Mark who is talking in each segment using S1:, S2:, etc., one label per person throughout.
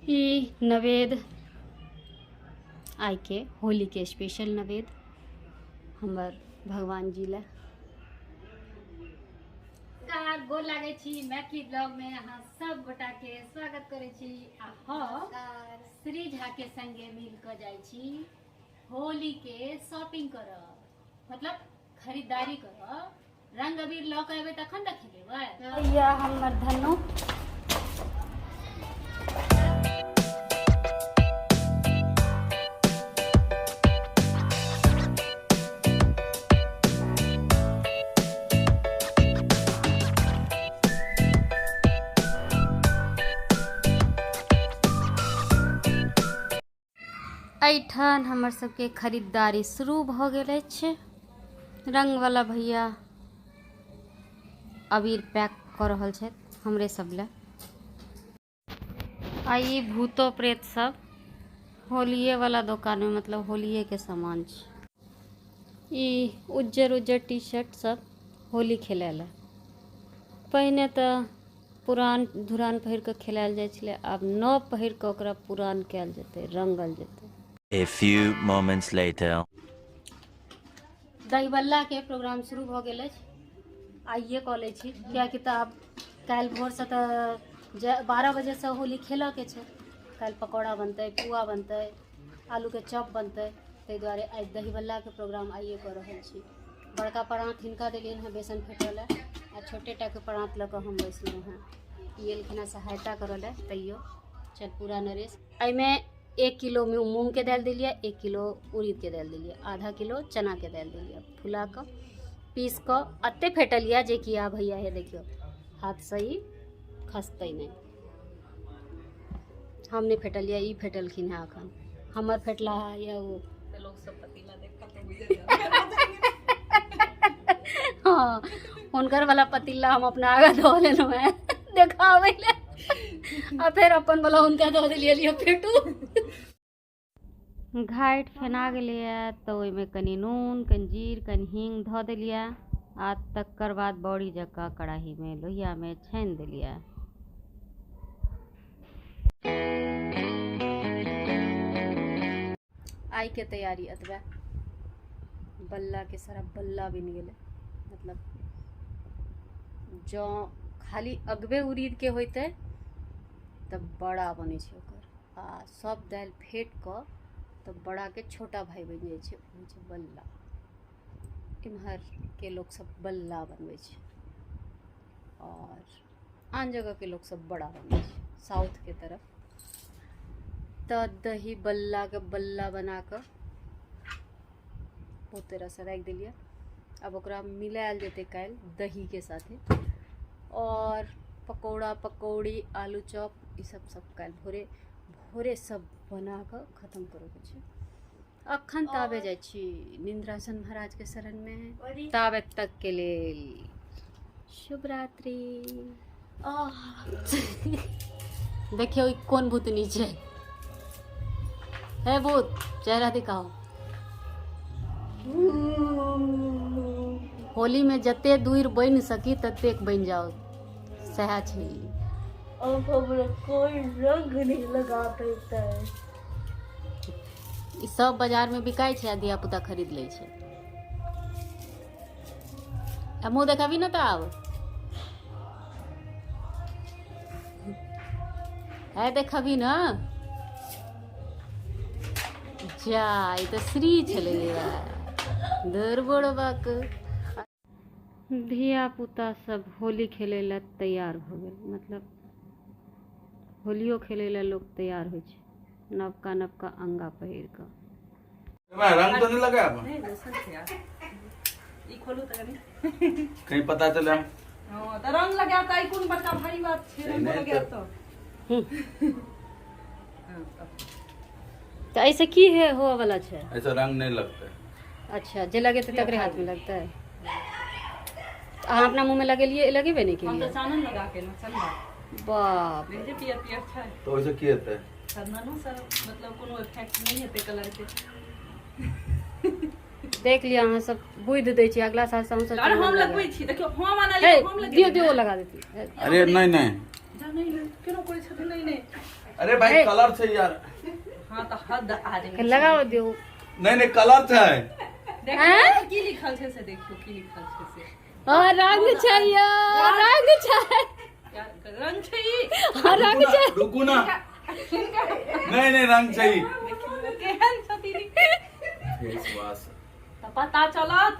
S1: ई नवेद आइके होलीके स्पेशल नवेद हमर भगवान जी लए। नमस्कार, गोर लागै छी। मैथिली ब्लॉग में अहाँ सब गोटा के स्वागत करै छी। आ हम श्री झा के संगे मिल कऽ जाइ छी होली के शॉपिंग करब, मतलब खरीदारी करब। रंग अबीर लऽ कऽ एबै तखन ने खेलेबै। भैया हमर धनु एहिठाम हमर सबके खरीदारी शुरू भऽ गेल अछि। रंगवला भैया अबीर पैक कऽ रहल छथि हमरे सब लए। आ ई भूतो प्रेत सब होलिये वाला दोकान में, मतलब होलिये के सामान छै। ई उज्जर उज्जर टी शर्ट सब होली खेले ला। पहिने तऽ पुरान धुरान पहिर कऽ खेलायल जाइ छलै, आब नव पहिर कऽ ओकरा पुरान कयल जेतै, रंगल जेतै।
S2: A few moments later.
S1: दहीबल्ला के प्रोग्राम शुरू भऽ गेल अछि। आइए कऽ लै छी, कियाकि तऽ आब काल्हि भोरसँ तऽ 12 बजेसँ होली खेलऽके छै। काल्हि पकौड़ा बनतै, पुआ बनतै, आलूके चॉप बनतै, ताहि दुआरे आइ दहीबल्लाके प्रोग्राम आइए कऽ रहल छी। बड़का पराँत हिनका देलियनि हँ बेसन फेटऽ लए, आ छोटे टाके पराँत लऽ कऽ हम बैसलहुँ हँ। ई एलखिन हँ सहायता करऽ लए। तैयो चल पूरा नरेश। एहिमे 1 किलो मूँगके दालि देलियै, 1 किलो उड़ीदके दालि देलियै, आधा किलो चनाके दालि देलियै। फुला कऽ पीस कऽ एते फेटलियै जे कि आब भैया हे देखियौ हाथसँ ई खसतै नहि। हम नहि फेटलियै, ई फेटलखिन हँ। एखन हमर फेटला यऽ ओ हँ, हुनकर वाला पतीला हम अपना आगाँ धऽ लेलहुँ हेँ देखाबै लए, आ फेर अपन वाला हुनका दऽ देलियै, लिअ फेटू। घाटि फेना गेलैए तऽ ओहिमे कनि नून, कनि जीर, कनि हींग धऽ देलियै, आ तकर बाद बड़ी जकाँ कड़ाहीमे लोहियामे छानि देलियै। आइ के तैयारी एतबे। बल्ला के सारा बल्ला बनि गेलै। मतलब जँ खाली अगबे उड़ीद के होइतै तऽ बड़ा बनै छै ओकर, आ सब दालि फेट कऽ तऽ बड़ा के छोटा भाई बनि जाइ छै, होइ छै बल्ला। इम्हर के लोक सब बल्ला बनबै छै और आन जगह के लोक सब बड़ा बनबै छै साउथ के तरफ। तऽ दही बल्ला के बल्ला बना कऽ बहुते रस राखि देलियै। आब ओकरा मिलायल जेतै काल्हि दही के साथे। और पकौड़ा पकौड़ी आलू चॉप ई सब सब काल्हि भोरे भोरे सब बना कऽ खत्म करऽके छै। अखन ताबे जाइ छी निंद्रासन महाराज के शरण में। ताबे तक के लेल शुभ रात्रि। देखियौ ई कोन भूतनी छै। हे भूत, चेहरा दिखाओ। होली में जते दूर बनि सकी ततेक बनि जाओ, सएह छै।
S3: अब हमरा कोई रंग नहीं लगा देता है।
S1: ई सब बाजार में बिकाइ छै आ धिया पुता खरीद लै छै। आ मुँह देखाबी ने तऽ आब है देखबी ने। जा, ई तऽ श्री छलैया धुर बुड़बक। धिया पुता सब होली खेलै लए तैयार भऽ गेल। मतलब होलियो खेलै लए लोक तैयार होइ छै नवका नवका अंगा पहिर कऽ।
S4: रंग तो नहीं लगाया?
S5: नहीं, दोसर छै यार। ई खोलू तऽ कनी
S4: कहीं पता चले हम।
S5: हँ, तऽ रंग लगायब तऽ ई कोन बड़का भारी बात छै? रंग
S4: नहि
S5: लगायब तऽ
S1: तऽ ऐसे की है होअ वाला छै?
S4: ऐसा रंग नहीं लगता है।
S1: अच्छा, जे लगेतै तकरे हाथ में लगतै। अहाँ अपना मुँह में लगेलियै? लगेबे नहि
S5: हम तऽ
S1: केलियै।
S5: चानन लगा के एलहुँ, चंदा।
S1: बाप
S5: देखै पियर पियर छै।
S4: तो वैसे की होता है?
S5: चंदनो से मतलब कोनो इफेक्ट नहि हेतै कलर के।
S1: देख लिअ, अहाँ सब बुद्धि दै छी। अगला साल से अहूँ सब
S5: अरे हम
S1: चंदन
S5: लगबै
S1: लगायब।
S5: छी, देखियौ हम
S1: हे
S5: आनलियै, हम
S1: दियौ
S5: लगेबै।
S1: दियौ, लगा देती।
S4: अरे नहीं नहीं।
S5: जा, नहीं। केना करै छथिन? नहीं नहीं।
S4: अरे भाई, कलर छै यार।
S5: हाँ तऽ हद आदमी।
S1: लगाओ दियौ।
S4: नहीं नहीं, कलर छै।
S5: देखियौ की लिखल छै से, देखियौ की लिखल छै से।
S1: हाँ, रंग छै यौ, रंग छै।
S5: यार, रंग छै ई।
S1: हाँ, रंग छै।
S4: रुकू ना, नहीं नहीं, रंग छै ई।
S5: देखियौ केहन छथिन ई।
S4: Face wash.
S5: तऽ पता चलत,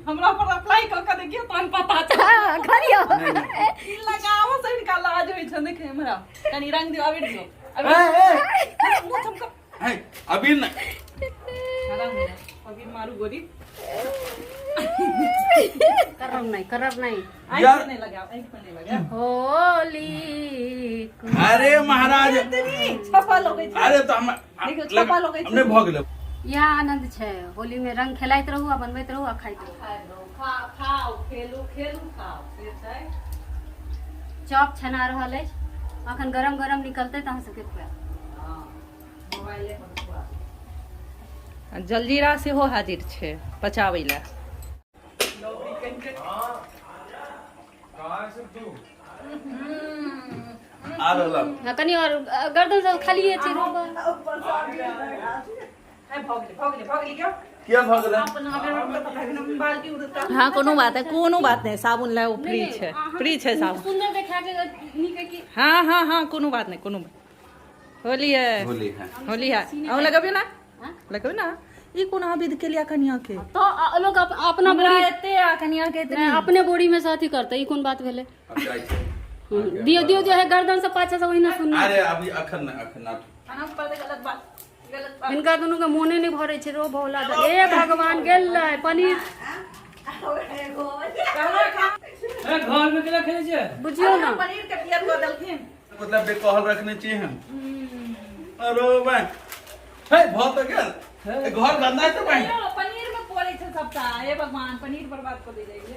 S5: हमरा पर अप्लाई कऽ के देखियौ तहन पता चलत।
S1: हाँ, करियौ।
S4: नहीं नहीं।
S5: ई लगाबो से हिनका लाज होइ छनि। देखियौ, हमरा कनि रंग दियौ, अबीर दियौ।
S4: ए,
S5: अबीर
S4: ए,
S5: मुँह चमका।
S4: ए, अभी नहीं।
S5: रंग दियौ, अबीर मारू गोली।
S1: करब नहि, करब नहि।
S5: आँखि
S4: यार।
S5: पर नहि लगाओ, आँखि पर नहि लगाओ।
S1: होली।
S4: अरे महाराज।
S5: छपा लगै छै।
S4: अरे तो हम
S5: देखियौ, छापा लगै छै।
S4: नहि भऽ गेलै।
S1: इएह आनंद छै होली में, रंग खेलाइत रहू आ बनबैत रहू आ खाइत रहू।
S5: खाओ, खेलू, खेलू, खाओ, से छै।
S1: चॉप छना रहल अछि, अखन गरम गरम निकलतै तऽ अहाँ सबके खुआएब।
S5: मोबाइले पर खुआ। जलजीरा सेहो हाजिर छै पचाबै लए।
S4: आ रहल।
S1: हाँ, कनि आओर गर्दन सब खालिए छै रोबा।
S5: भऽ गेलै, भऽ गेलै, भऽ गेलै, क्यों?
S4: किया भऽ गेलै?
S5: बाल्टी उड़ता।
S6: हाँ, कोनो बात है, कोनो बात नहीं, साबुन ला, ओ फ्री छै, फ्री छै साबुन।
S1: सुंदर देखा के नीक है कि।
S6: हाँ हाँ हाँ, कोनो बात नहीं, कोनो बात। होली है।
S4: होली है।
S6: होली है। अहूँ लगबियौ ना।
S1: हाँ?
S6: लगबियौ ना। ई कोन अहाँ विध केलियै कनिया के?
S1: तो लोग अपना
S6: हमरा
S1: बोरी
S6: एते आ कनिया के एतनी।
S1: नहि, अपने बोरी में से अथी करतै, ई कोन बात भेलै?
S4: अब जाइ छै।
S1: दियौ दियौ दियौ, हे गर्दन से पाछा से ओहिना सुन।
S4: अरे अभी अखन नहि, अखन ना।
S5: गलत बात, गलत बात।
S1: हिनका दुनू के मोने नहि भरै छै। रो भोला, हे भगवान, गेल पनीर।
S7: घर में केना खेलै छै?
S1: बुझियौ ने।
S5: पनीर के पियर कऽ देलखिन।
S4: मतलब बेकहल रखने छी हम। अरे भाई, हे भऽ तऽ गेल। ए, घर गंदा छै भाई।
S5: पनीर में पड़ै छै सबटा। हे भगवान, पनीर बर्बाद कऽ दे जाइए।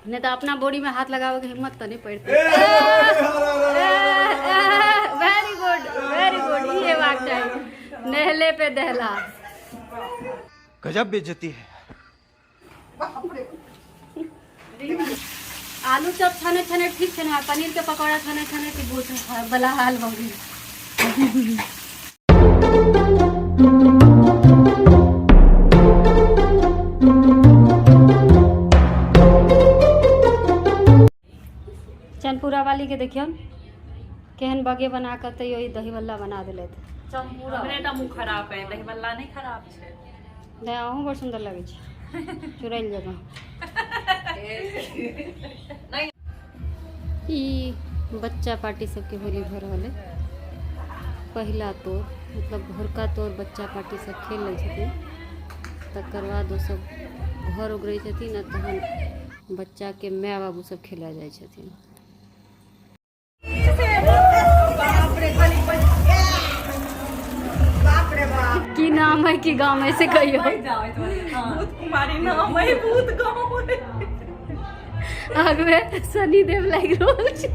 S1: नहि तऽ अपना बोरी में हाथ लगाबे के हिम्मत तऽ नहि पड़तै।
S4: ए, अरे, अरे, अरे,
S1: वेरी गुड, वेरी गुड, ई हेबाक चाही, नहले पे दहला।
S2: गजब बेइज्जती है।
S1: आलू चॉप छाने छाने ठीक छै ने, पनीर के पकौड़ा छाने छाने के बहुत बला हाल भऽ गेल। चनपुरा वाली के देखियौ, केहन बगे बना कऽ तैयो ई दही बल्ला बना देलथि। चमपूरा।
S5: हमरे टा मुँह खराब है, दहीबल्ला नहि खराब छै।
S1: नहि, अहूँ बड़ सुन्दर लगै छै चुड़ैल जकाँ। ई बच्चा पार्टी सबके होली भऽ रहल अइ। पहिला तोर, मतलब भोरका तोर बच्चा पार्टी सब खेल लै छथिन, तकर बाद ओ सब घर ओगरै छथिन आ तहन बच्चाके माय बाबू सब खेलऽ जाइ छथिन। की नाम है, की गाम है, से कहियो।
S5: भूत कुमारी नाम है, भूत गाँव है।
S1: आगमे शनिदेव लागि रहल छै।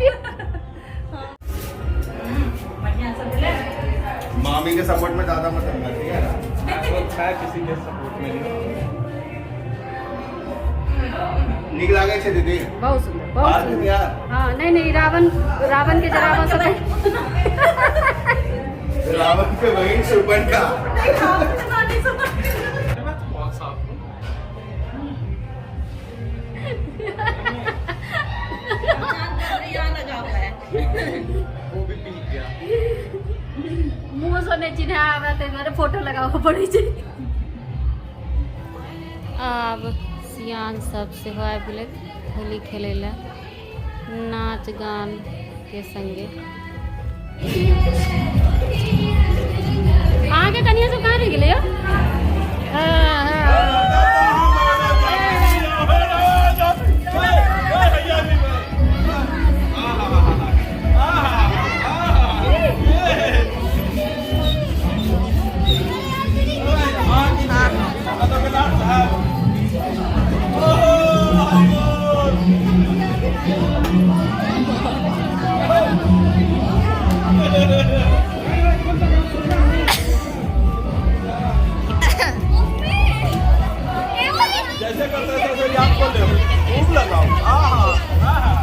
S5: बढ़िया से भेलै।
S8: मामी के सपोर्ट में ज्यादा मत आना, ठीक है ना?
S7: मैं किसी के सपोर्ट में नहीं।
S8: नीक लागै छै दीदी?
S1: बहुत सुंदर, बहुत
S8: बात
S1: सुंदर।
S8: यार।
S1: हाँ, नहीं नहीं, रावण, रावण के जरावा सब।
S8: रावण के बहिन शूर्पणखा।
S7: बहुत साफ हूँ। वो भी पी गया।
S1: मुँह से नहि चिन्ह आबै ताहि दुआरे फोटो लगाबऽ पड़ै छै। आब सियान सब सेहो आबि गेलै होली खेलै लए नाच गान के संगे। अहाँके कनिया सब कहाँ रहि गेलै यौ? हाँ, हाँ।
S4: खूब लगाओ। आहा आहा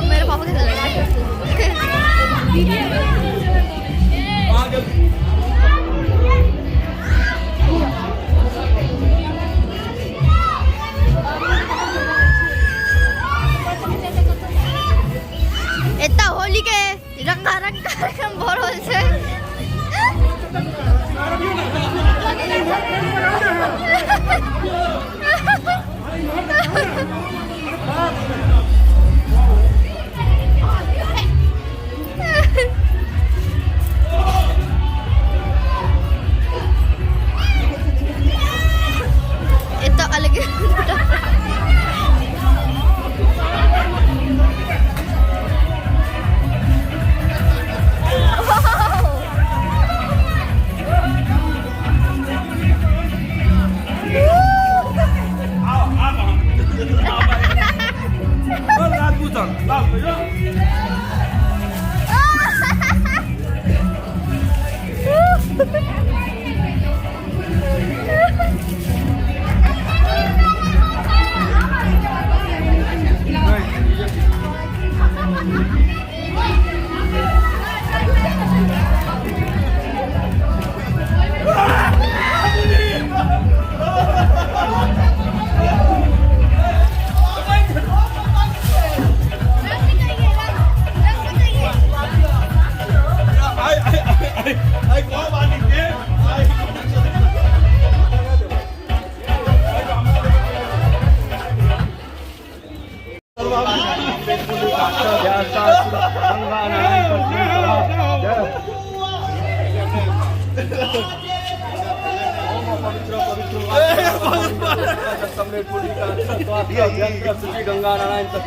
S9: मेरे पापा कैसे लगा। एता होली के रंगारंग कार्यक्रम भऽ रहल छै। एतऽ अलगे
S7: गंगा नारायण तक।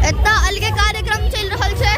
S9: एतऽ अलगे कार्यक्रम चलि रहल छै।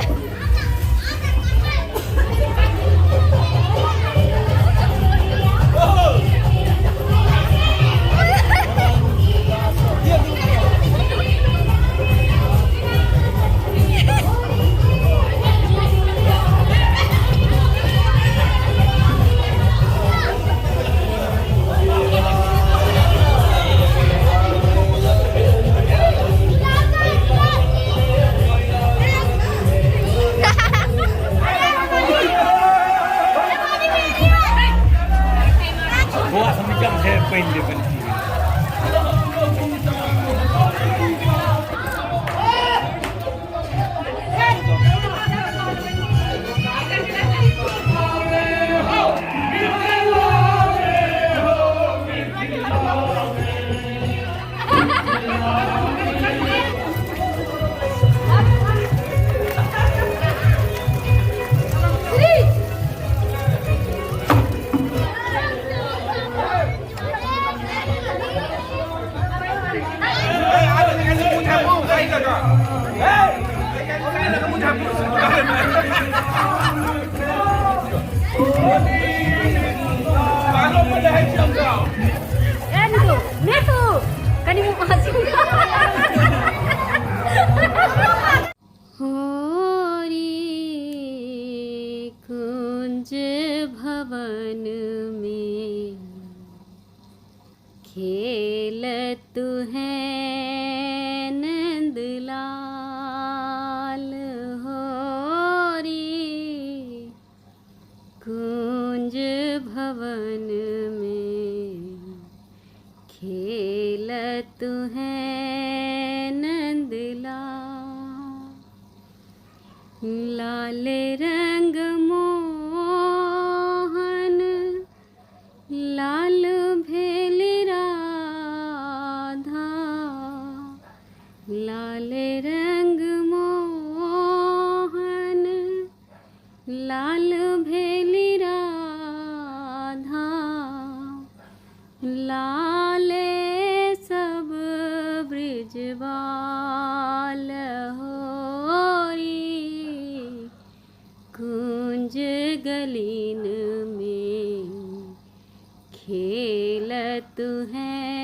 S1: होरी कुंज भवन में खेलत है नंदलाल। होरी कुंज भवन में खेलत है नंदलाल। लाल रंग मोहन लाल भेल राधा, लाल रंग लाले सब ब्रिजबाल होरी कुंज गलीन में खेलत हैं।